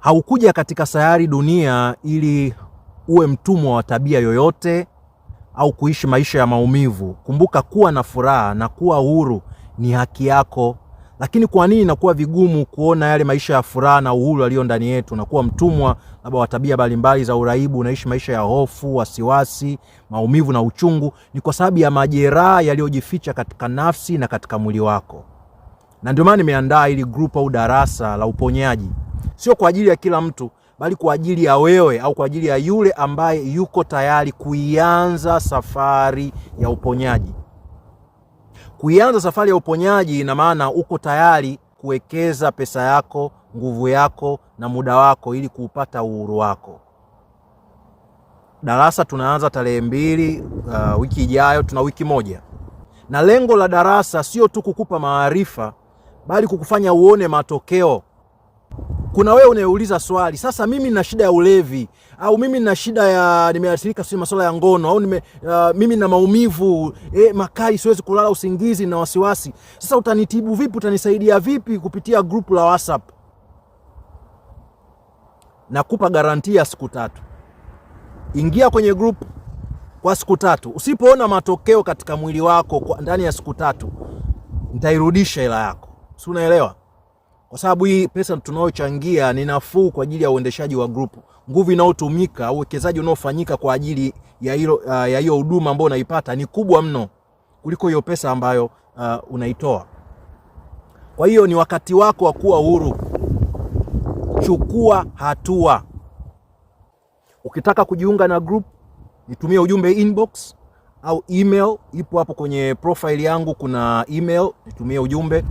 Haukuja katika sayari dunia ili uwe mtumwa wa tabia yoyote au kuishi maisha ya maumivu. Kumbuka, kuwa na furaha na kuwa huru ni haki yako. Lakini kwa nini inakuwa vigumu kuona yale maisha ya furaha na uhuru yaliyo ndani yetu na kuwa mtumwa labda wa tabia mbalimbali za uraibu, unaishi maisha ya hofu, wasiwasi, maumivu na uchungu? Ni kwa sababu ya majeraha yaliyojificha katika nafsi na katika mwili wako. Na ndio maana nimeandaa hili group au darasa la uponyaji, sio kwa ajili ya kila mtu, bali kwa ajili ya wewe au kwa ajili ya yule ambaye yuko tayari kuianza safari ya uponyaji. Kuianza safari ya uponyaji ina maana uko tayari kuwekeza pesa yako, nguvu yako na muda wako ili kuupata uhuru wako. Darasa tunaanza tarehe 2, wiki ijayo, tuna wiki moja, na lengo la darasa sio tu kukupa maarifa, bali kukufanya uone matokeo. Kuna wewe unayeuliza swali sasa, mimi nina shida ya ulevi au mimi nina shida ya nimeathirika, sio masuala ya ngono au mimi nina maumivu makali, siwezi kulala usingizi na wasiwasi. Sasa utanitibu vipi? Utanisaidia vipi kupitia group la WhatsApp? Nakupa garantia ya siku 3. Ingia kwenye group kwa siku 3. Usipoona matokeo katika mwili wako ndani ya siku 3, nitairudisha hela yako. Si unaelewa? Kwa sababu hii pesa tunayochangia ni nafuu kwa ajili ya uendeshaji wa group. Nguvu inayotumika, uwekezaji unaofanyika kwa ajili ya ya hiyo huduma ambayo unaipata ni kubwa mno kuliko hiyo pesa ambayo unaitoa. Kwa hiyo ni wakati wako wa kuwa huru. Chukua hatua. Ukitaka kujiunga na group, nitumie ujumbe inbox au email, ipo hapo kwenye profile yangu, kuna email, nitumie ujumbe.